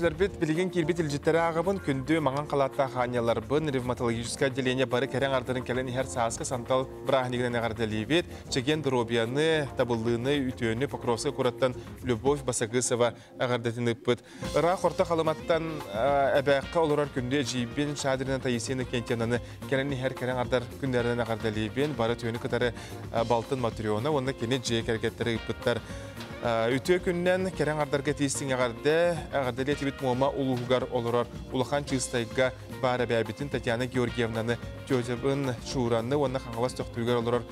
Бит билигин киирбит илдьиттэри ааҕабын, күндү маҥан халааттаах аанньаларбын, ревматологическай отделение бары кэрэҥ ардарын кэлэн иһэр сааскы сантал бырааһынньыгынан эҕэрдэлиибит. Чэгиэн доруобуйаны, табыллыыны, үтүөнү Покровскай куораттан Любовь Басагысова эҕэрдэтин ыыппыт. Ыраах Орто Халыматтан эбээххэ олорор күндү эдьиийбин Шадрина Таисия Иннокентьевнаны кэлэн иһэр кэрэҥ ардар күннэринэн эҕэрдэлиибин. Бары үтүөнү кытары балтын Матрена уонна кини дьиэ кэргэттэрэ ыыппыттар. Үтүө күннэн кэрэ аҥардарга тиистиҥ эҕэрдэ, эҕэрдэлиэ этибит Муома улууһугар олорор Улахан Чыыстайга баар эбээбитин Татьяна Георгиевнаны, тетябын Шураны уонна Хаҥалас Төхтүрүгэр олорор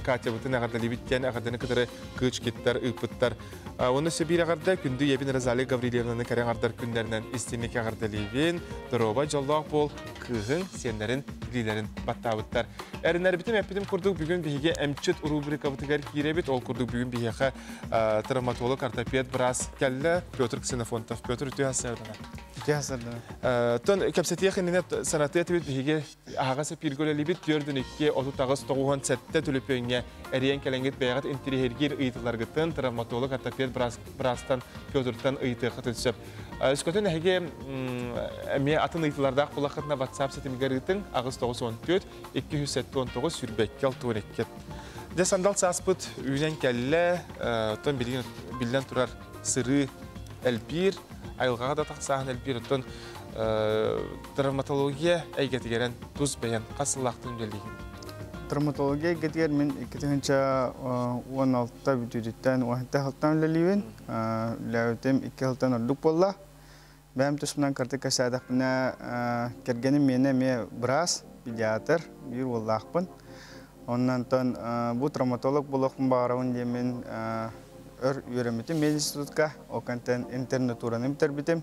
Катябытын эҕэрдэлиибит диэн эҕэрдэни кытары Кычкиттар ыыппыттар. Уонна өссө биир эҕэрдэ күндү ийэбин Розалия Гаврильевнаны кэрэ аҥардар күннэринэн истиҥник эҕэрдэлиибин. Доруобай дьоллоох буол, кыыһыҥ, сиэннэрин илиилэрин баттаабыттар. Эрэнэрбитим эппитим курдук бүгүн биһиги эмчит рубрикабытыгар киирэбит. Ол курдук бүгүн биһиэхэ травматолог, ортопед быраас кэллэ Петр Ксенофонтов. Петр үтүө сарсыардана. Үтүө сарсыардана. Тон кэпсэтиэх иннинэ санатыа этибит биһиги аһаҕас эпииргэ үлэлиибит 4 2 38 97 түлүпүөҥҥэ эрийэн кэлэҥҥит бэйэҕит интириэһиргиир ыйытыыларгытын травматолог, ортопед быраастан Петртан ыйытыаххытын сөп. Өскөтүн эһиги эмиэ атын ыйытыылардаах буоллаххытына WhatsApp ситимигэр ыытыҥ 894 279 22 62. Дьэ сандал сааспыт үүнэн кэллэ, оттон билигин биллэн турар сырыы элбиир, айылҕаҕа да тахсааһын элбиир, оттон травматология эйгэтигэрэн тус бэйэн хас сыллаахтын үлэлиигин? Травматология эйгэтигэр мин 2016 бүтүүтүттэн 17 сылтан үлэлиибин. Үлээбитим 2 сылтан ордук буолла. Бэйэм туспунан кырдьык кэпсээтэхпинэ, кэргэним миэнэ эмиэ быраас, педиатр, биир уоллаахпын. Оннонтон бу травматолог буолуохпун баҕарабын диэммин өр үөрэммитим мединститутка, ол кэнтэн интернатураны бүтэрбитим.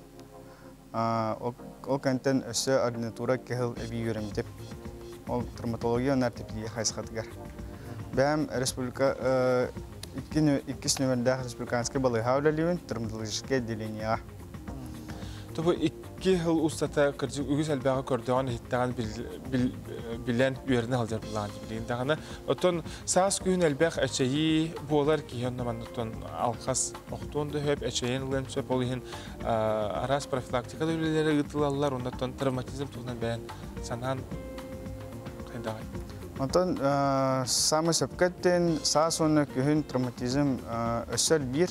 Ол кэнтэн өссө ординатура кыһыл эбии үөрэммитим. Ол травматология уонна ортопедия хайысхатыгар. Бэйэм республика иккис нүөмэрдээх республиканскай балыыһа үлэлиибин травматологическай отделениеҕа. Тобу икки сыл устата кырдьык үгүс элбэҕи көрдөҕүн иһиттэҕин билэн үөрэнэ сылдьар былаан билигин даҕаны. Оттон саас күһүн элбэх эчэйии буолар киһи онно манна алхас охтуон да сөп, эчэйэн ылыан сөп. Ол иһин араас профилактика да үлэлэрэ ыытылаллар. Оннуттан травматизм туһунан бэйэн санаан хайдаҕай? Онтон самый сөпкө эттин саас уонна күһүн травматизм өссө элбиир.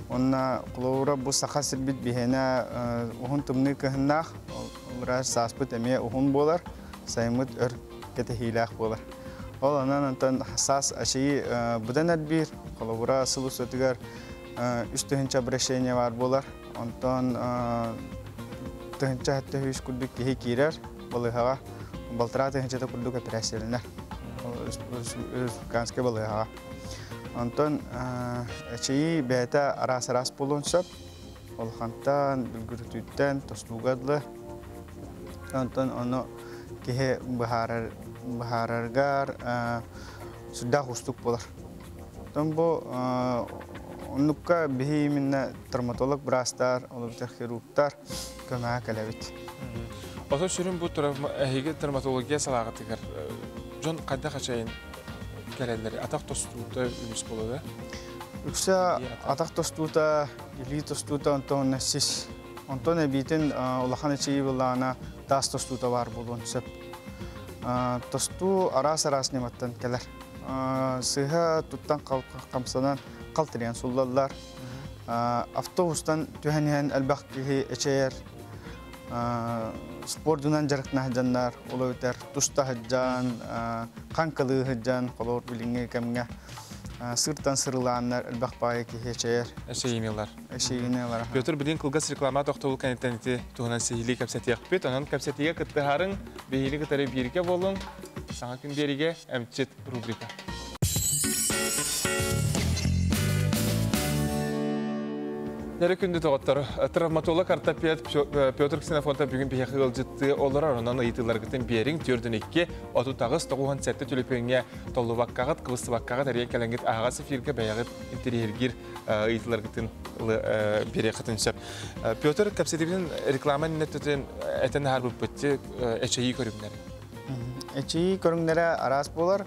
Онна холобура бу саха сирбит биһиэнэ уһун тымныы кыһыннаах, ол сааспыт эмиэ уһун буолар, сайыммыт өр кэтэһиилээх буолар. Ол онон онтон саас ачайы быдан элбиир, холобура сыл устатыгар үс тыһыынча обращение баар буолар. Онтон тыһыынча сэттэ сүүс курдук киһи киирэр балыыһаҕа, балтараа тыһыынчата курдук эпэрээссийэлэнэр республиканскай балыыһаҕа. Онтон эчэйии бэйэтэ араас-араас буолуон сөп. Улахантан, бүлгүрүтүүттэн, тостууга дылы. Онтон ону киһи быһаарар, быһаарарыгар сүрдээх уустук буолар. Оттон бу оннукка биһи именно травматолог быраастар, ол эбэтэр хирургтар көмөҕө кэлэбит. Ото сүрүн бу эһиги травматология салааҕытыгар дьон хайдах эчэйин кэлэллэр? Атах тостуута үгүс буолар да? Үксэ атах тостуута, илии тостуута, онтон сис. Онтон эбиитин улахан эчэйии былаана таас тостуута баар буолуон сөп. Тостуу араас-араас ньыматтан кэлэр. Сыыһа туттан хамсанан халтырыйан суллаллар. Автобустан түһэн иһэн элбэх киһи эчэйэр. Спордунан дьарыктана сылдьаннар, ол эбэтэр туста сылдьан, хаҥкалыы сылдьан, холобур билиҥҥи кэмҥэ сыртан сырылааннар элбэх баайы киһи эчэйэр. Эчэйиинилар. Эчэйиинилар. Петр билин кылгас реклама тохтобул кэнниттэн ити туһунан сиһилии кэпсэтиэхпит. Онон кэпсэтиигэ кыттыһарыҥ, биһиги кытары бииргэ буолуҥ. Саҥа күн биэригэ эмчит рубрика. Нэрэ күндү доҕоттор, травматолог ортопед Петр Ксенофонтов бүгүн биһиэхэ ыалдьыттыы олорор. Онон ыйытыыларгытын биэриҥ 4-2 38 97 төлөпүөҥҥэ толлубаккаҕыт, кыбыстыбаккаҕыт эрийэн кэлэҥҥит аһаҕас эфиргэ бэйэҕит интэриэһиргиир ыйытыыларгытын биэриэххитин сөп. Петр, кэпсэтибитин реклама иннинэ этэн аһарбыппыт эчэйии көрүҥнэрин. Эчэйии көрүҥнэрэ араас буолар.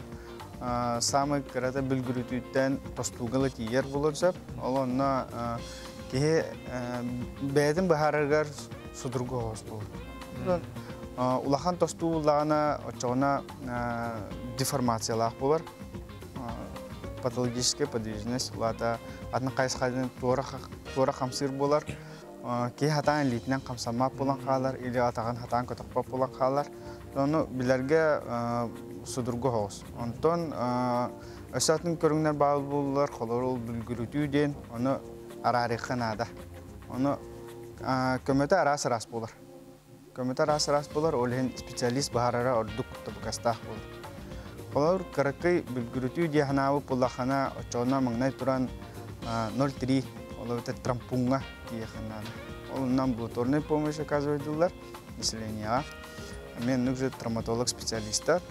Самый кырата бүлгүрүтүүттэн тостууга тиийэр буолар сөп. Ол онно Киһи бэйэтин быһаарарыгар судургу оҕус буолар. Улахан тостуу буллаҕына, оччоҕуна деформациялаах буолар. Патологическая подвижность, улаата атын хайысханан туора хамсыыр буолар. Киһи хатаан илиитинэн хамсаммат буолан хаалар или атаҕын хатаан көтөхпөт буолан хаалар. Ону билэргэ судургу оҕус. Онтон өссө атын көрүҥнэр баар буоллулар, холобур бүлгүрүтүү диэн, ону араарыахха наада. Ону көмөтө араас-араас буолар. Көмөтө араас-араас буолар, ол иһин специалист баһарара ордук табыгастаах буолар. Холобур, кыракый бүлгүрүтүү дии санаабыт буоллаххына, оччоҕуна маҥнай туран 0,3, ол эбэтэр трампуҥҥа тиийиэххэ наада. Ол онно амбулаторная помощь оказывайдыллар населениеҕа. Эмиэ оннук же травматолог специалистар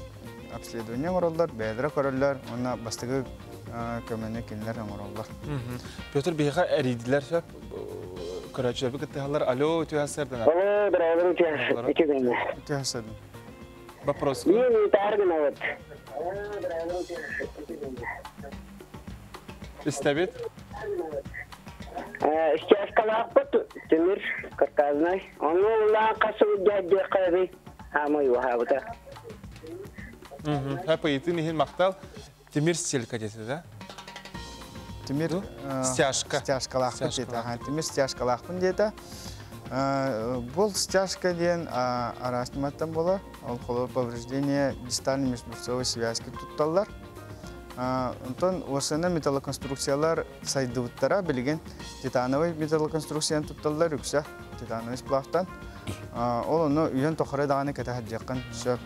обследование оҥороллор, бэйэлэрэ көрөллөр уонна бастакы көмөнү кинилэр оҥороллор. Петр биһиэхэ эрийдилэр сөп. Көрөөччүлэрбит кыттыһаллар. Алло, үтүө сарсыарданар. Алло, браво, үтүө күнү. Үтүө сарсыардан. Вопрос. Мен таар гынабыт. Истэбит. Стяжкалаахпыт тимир карказнай. Ону улаан хасыбыт дьаддиэххэ хаамай уһаабыта. Хапыйытын иһин махтал. Тимир стелька десе, да? Тимир стяжка. Стяжкалаахпын диэтэ. Тимир стяжкалаахпын диэтэ. Бұл стяжка диэн араас ньыматтан буолар. Ол холобур повреждение дистальной межбурцевой связки тутталлар. Онтон уосана металлоконструкциялар сайдыбыттара билигин титановый металлоконструкцияны тутталлар үксэ титановый сплавтан. Ол ону үйэн тохоро даҕаны кэтэһэрдиэххин сөп.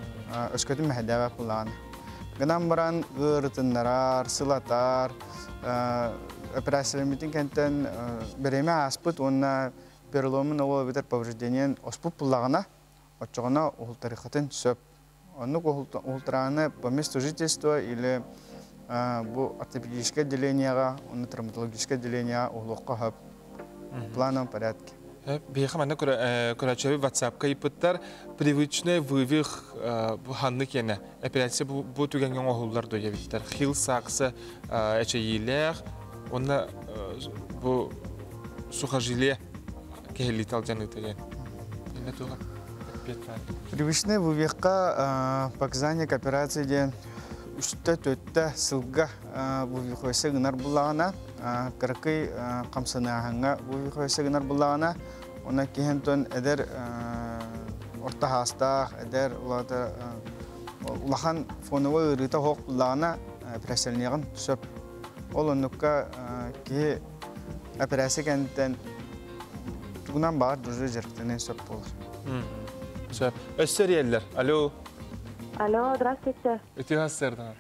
Өскөтүн мэһэйдээбэт буллаҕына. Гынан баран ыарытыннарар, сылатар, операцияларбытын кэнтэн бириэмэ ааспыт уонна переломун ол эбэтэр повреждениен оспут буллаҕына, оччоҕуна уһултарыаххытын сөп. Оннук уһултарааны по месту жительства или бу ортопедическое отделениеҕа уонна травматологическое отделениеҕа уһулуохха сөп. В плановом порядке. Биһиэхэ манна көрөөччүлэр WhatsApp-ка ыйыппыттар. Привычный вывих ханнык иэнэ? Операция бу түгэҥҥэ оҥоһуллар дуо диэбиттэр. Хилл сакса эчэйиилээх уонна бу сухожилие кэһиллиитэ алдьаныыта диэн. Иннэ туох эппиэт баар? Привычный вывихка показания к операции диэн үстэ-төрттэ сылга вывихойса гынар буллаҕына, кыракый хамсаныаһыҥҥа вывихойса гынар буллаҕына, уонна киһинтон эдэр орто хаастаах, эдэр улахан фоновой ыарыыта суох буллаҕына операцияланыаҕын сөп. Ол оннукка киһи операция кэнниттэн тугунан баҕар дружи дьарыктаныан сөп буолар. Сөп. Өссө эрийэллэр. Алло. Алло, здравствуйте. Үтүө сарсыарданар.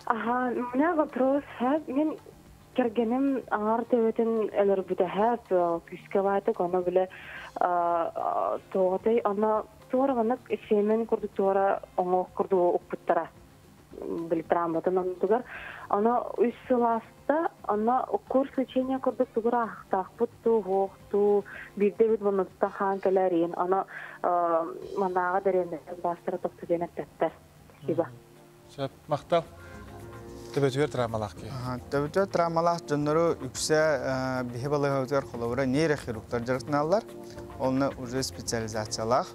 Ага, у меня вопрос. Мен кэргэним аҥар төбөтүн өлөрбүтэһэ күүскэ баатык, ону биле тоҕотой, аны туора маннык сиэмэн курдук туора оҥоох курдук укпуттара били травматын оннутугар. Аны үс сыл ааста, аны курс лечения курдук тугур аахтаахпыт туу, хуох туу, биирдэ эбит муннуттан хаан кэлээриин, аны манааҕа дэриэннэр баастара тохту диэн эппэттэр. Спасибо. Сөп, махтал. Төбөтүгэр травмалаах киһи. Төбөтүгэр травмалаах дьоннору үксэ биһи балыыһабытыгар холобура нейрохирургтар дьарыктаналлар. Онно уже специализациялаах.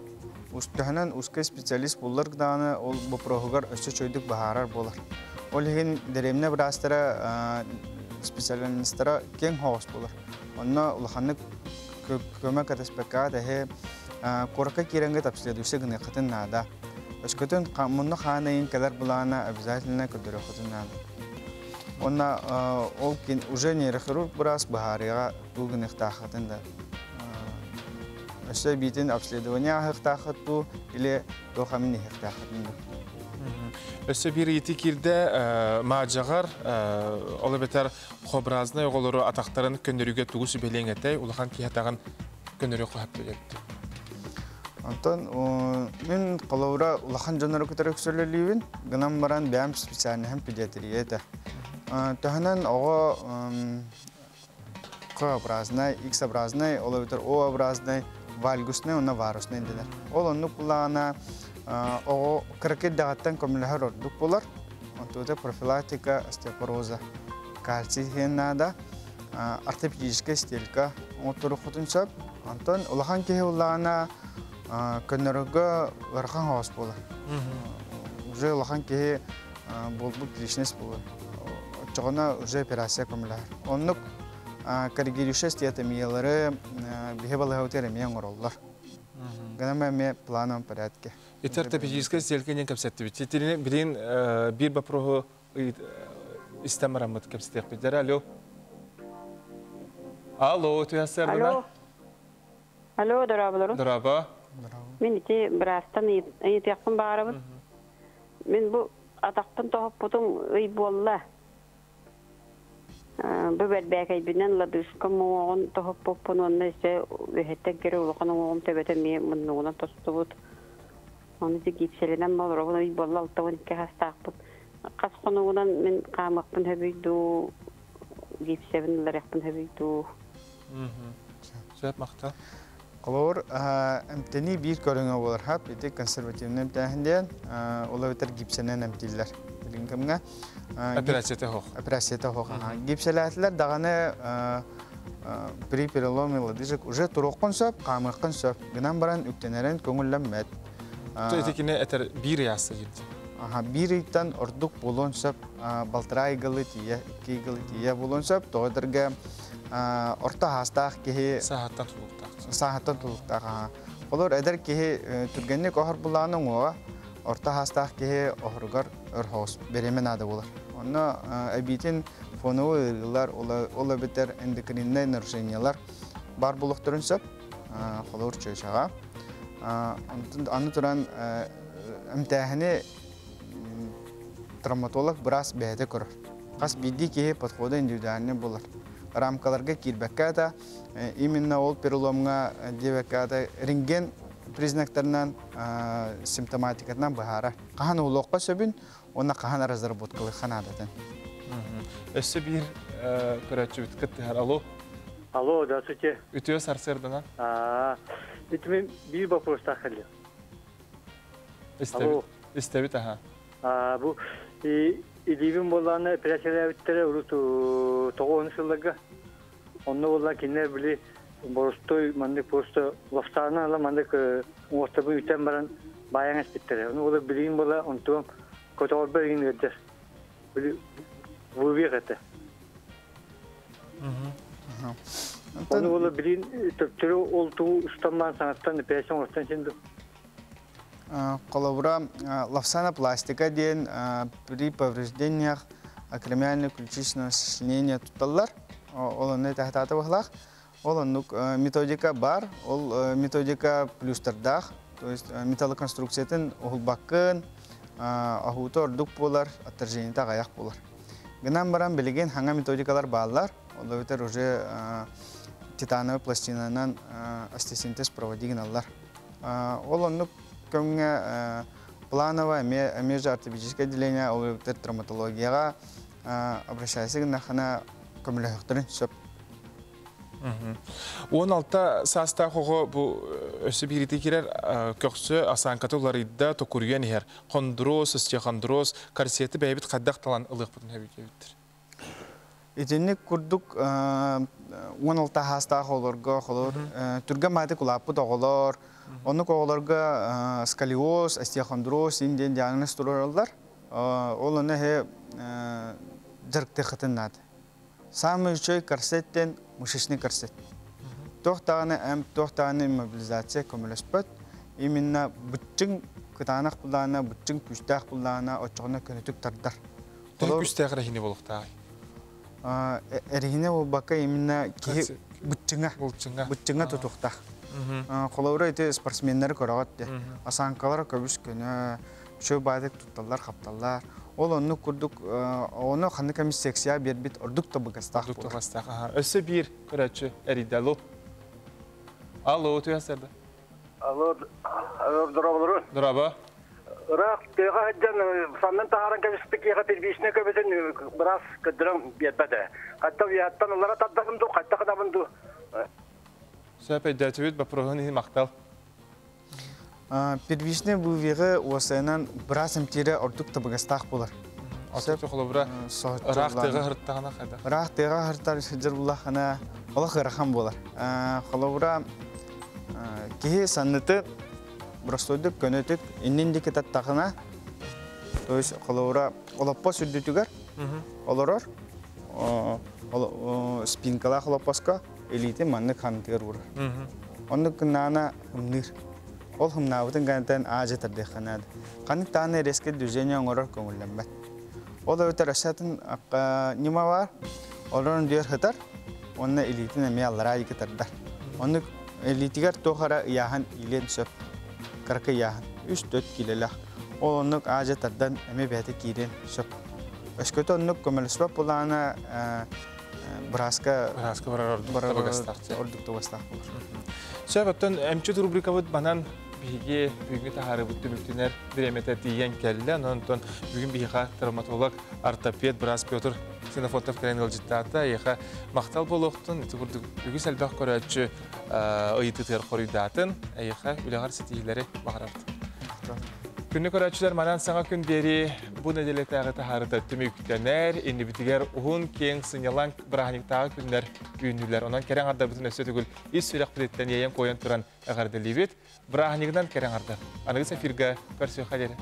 Төһөнөн узкий специалист буллар даҕаны ол боппуруоһугар өссө үчүгэйдик быһаарар буолар. Ол иһин дэриэбинэ быраастара специалистара киэҥ соҕус буолар. Онно улаханнык көмө кэтэспэккэ тэһи куоракка киирэҥҥит обследуйся гыныаххытын наада. Өскөтүн мунну хаан ыйын кэлэр былаана обязательно көрдөрүөххүтүн наада. Уонна ол уже нейрохирург быраас быһаарыаҕа тугу гыныахтааххытын да. Өссө биитин обследование ааһыахтааххыт дуу или туох эмин иһиэхтээххитин дуу. Өссө биир ыйытыы киирдэ маадьаҕар, ол эбэтэр хообразнай оҕолору атахтарын көннөрүүгэ тугу сүбэлиэҥ этэй, улахан киһи атаҕын көннөрүөх хөптө диэбит. Онтон мин холобура улахан дьоннору кытары өксөлөлүүбүн, гынан баран бэйэм специальноһым педиатрия этэ. Төһөнөн оҕо Х-образнай, X-образнай, ол эбэтэр O-образнай, вальгуснай уонна варуснай дэнэр. Ол оннук буллаҕына оҕо кыракый даҕаттан көмөлөһөр ордук буолар. Онтуота профилактика остеопороза. Кальций иһиэн наада. ортопедическай стелька оҥотторуоххутун сөп. Онтон улахан киһи буллаҕына көннөрөргө ыарахан хаҕыс буолар. Уже улахан киһи буолбут личность буолар. Оччоҕуна уже операция көмөлөһөр. Оннук корригирующая стеатомиялары биһи балыһабытыгар эмиэ оҥороллор. Гынан эмиэ плановом порядке. Ити ортопедическай стелька диэн кэпсэттибит. Итини билин биир вопроһу истэн бараммыт кэпсэтиэхпит. Алло. Алло, түһэссэр Алло. Алло, дорооболору. Дорообо. Мин ити быраастан ыйытыахпын баҕарабын. Мин бу атахпын тоһоппутум ый буолла. Бу бэрбээкэйбинэн лодыжка уҥуоҕун тоһоппуппун уонна өссө үөһэттэн киирэ улахан уҥуоҕум төбөтө эмиэ муннугунан тостубут. Ону ити гипсэлэнэн олоробун ый буолла 62 хастаахпын. Хас хонугунан мин хаамыахпын сөбүй дуу, гипсэбин ыларыахпын сөбүй дуу. Сөп махтал. Холобур, эмтэнии биир көрүҥэ буолар хап, ити консервативный эмтээһин диэн, ол эбэтэр гипсэнэн эмтииллэр. Билигин кэмҥэ. Операцията хоох. Операцията хоох. Гипсэлээтилэр даҕаны при переломе лодыжек уже туруоххун сөп, хаамыаххын сөп. Гынан баран үктэнэрин көҥүллэммэт. Ити кини этэр биир ыйаасса диирди. Аха, биир ыйтан ордук буолуон сөп, балтараа ыйгалы тиийэ, 2 ыйгалы тиийэ буолуон сөп. Тоҕо этэргэ орто хаастаах киһи сааһыттан тутулуктаах. Сааһыттан тутулуктаах. Олор эдэр киһи түргэнник оһор булааны уҥуоҕа, орто хаастаах киһи оһоругар өр хоҕус бириэмэ наада буолар. Онно эбиитин фоновый ыарыылар, ол эбэтэр эндокриннай нарушениялар бар буолуохтарын сөп. Холобур чүөчэҕэ. Аны туран эмтээһини травматолог быраас бэйэтэ көрөр. Хас биирдии киһи подхода индивидуальный буолар. Рамкаларга киирбэккэ да, именно ол переломҥа диэбэккэ да рентген признактарынан симптоматикатынан быһаарар. Хаһан уһулуохха сөбүн уонна хаһан разработкалыахха наадатын. Өссө биир көрөөччүбүт кыттыһар. Алло. Алло, здравствуйте. Үтүө сарсыарданан. Ити мин биир вопростаах кэллим. Истэбит. Истэбит, аха. Бу илиибин буоллааны операциялаабыттара урут 90 сылларга. Онно буоллаан кинилэр били боростой маннык просто лафтаана ала маннык уҥуохтарбын үтэн баран баайан эспиттэрэ. Ону буола билигин буола онтуом көтөҕөрбөр игин ыалдьар. Били вывех этэ. Ону буола билигин төптөрү ол туу устан саҥаттан операция оҥостон син Холобура, лавсана пластика диэн при повреждениях акромиально-ключичного сочленения тутталлар. Ол онно таһтаата быһылаах. Ол оннук методика бар, ол методика плюстардаах, то есть металлоконструкциятын уһулбаккын, аһуута ордук буолар, отторжениета аҕыйах буолар. Гынан баран билигин хаҥа методикалар бааллар, ол эбэтэр уже титановый пластинанан остеосинтез проводи гыналлар. Ол оннук көҥҥэ планово эмиэ эмиэ же ортопедическое отделение, ол эбэтэр травматологияҕа обращайся гыннаххына көмөлөһөхтөрүн сөп. 16 саастаах оҕо бу өссө биирити кирэр көхсө осанката уларыйда, токуруйан иһэр. Хондроз, остеохондроз, корсеты бэйэбит хайдах талан ылыахпытын сөбүтүбүттэр. Итинник курдук 16 саастаах оҕолорго холор түргэн маатык улааппыт оҕолор, оннук оҕолорго сколиоз, остеохондроз ин диэн диагноз туруораллар. Ол ону эһэ дьарыктыаххытын наада. Самый үчүгэй корсеттен мышечный корсет. Туох даҕаны эмп, туох даҕаны иммобилизация көмөлөспөт. Именно быччыҥ кытаанах буллаҕына, быччыҥ күүстээх буллаҕына, оччоҕуна көнөтүк тардар. Төһө күүстээх эрэһиинэ буолуохтааҕый? Эрэһиинэ буолбакка именно киһи быччыҥа, быччыҥа тутуохтаах. Холобура ити спортсменнары көрөҕөт де. Осанкалара көбүс көнө, үчүгэй баайдык тутталлар-хапталлар. Ол оннук курдук ону ханнык эмис секция биэрбит ордук табыгастаах Ордук табыгастаах. Аха. Өссө биир көрөөччү эрийдэ. Алло. Алло, түһэсэрдэ. Алло, здороволору. Здорово. Ыраах тыаҕа сылдьан саннын таһааран кэбиспит киһиэхэ первичный көмөтүн быраас көрдөрөн биэрбэтэ. Хатта уйаттан ылара тардабын дуу, хайта гынабын дуу. Сөп өйдөөтүбүт, боппуруоһун иһин махтал. Первичный вывеҕы уосайынан быраас эмтиирэ ордук табыгастаах буолар. Сөп холобура ыраах тыаҕа сырыттаҕына хайдах? Ыраах тыаҕа сыртар сылдьар буллаххына олох ыарахан буолар. Холобура киһи санныты простойдук көнөтүк иннин диэки таттаҕына, то есть холобура олоппос үрдүтүгэр олорор спинкалаах олоппоско илиитин маннык хантыгар уурар. Оннук гыннаҕына ымныыр. Ол хымнаабытын кэнниттэн аадьа тардыахха наада. Ханнык даҕаны резкэй движение оҥорор көҥүллэммэт. Ол эбэтэр өссө атын ньыма баар, олорон дүөр сытар уонна илиитин эмиэ аллараа диэки тардар. Оннук илиитигэр туох эрэ ыйааһын иилиэн сөп. Кыракый ыйааһын. Үс-төрт киилэлээх. Ол оннук аадьа тардан эмиэ бэйэтэ киириэн сөп. Өскөтө оннук көмөлөспөт буоллаҕына бырааска Бырааска барар ордук табыгастаах. Ордук табыгастаах буолар. Сөп, оттон эмчит рубрикабыт банан биһиги бүгүҥҥү таһаарыбыт түмүктэнэр бириэмэтэ тиийэн кэллэ. Онон бүгүн биһиэхэ травматолог, ортопед быраас Петр Ксенофонтов кэлэн ыалдьыттаата. Эйиэхэ махтал буолуохтун. Ити курдук үгүс элбэх көрөөччү ыйытыытыгар хоруйдаатын. Эйиэхэ үлэҕэр ситиһиилэри баҕарабыт. Күннү көрөөччүлэр манан саҥа күн биэрии бу нэдиэлэтээҕи таһаарыта түмүктэнэр. Иннибитигэр уһун киэҥ сынньалаҥ бырааһынньыктааҕы күннэр үүннүлэр. Онон кэрэ аҥардарбытын өссө төгүл ис сүрэхпититтэн иэйэн-куойан туран эҕэрдэлиибит. Бырааһынньыгынан кэрэ аҥардар. Аныгыс эфиргэ көрсүөххэ диэри.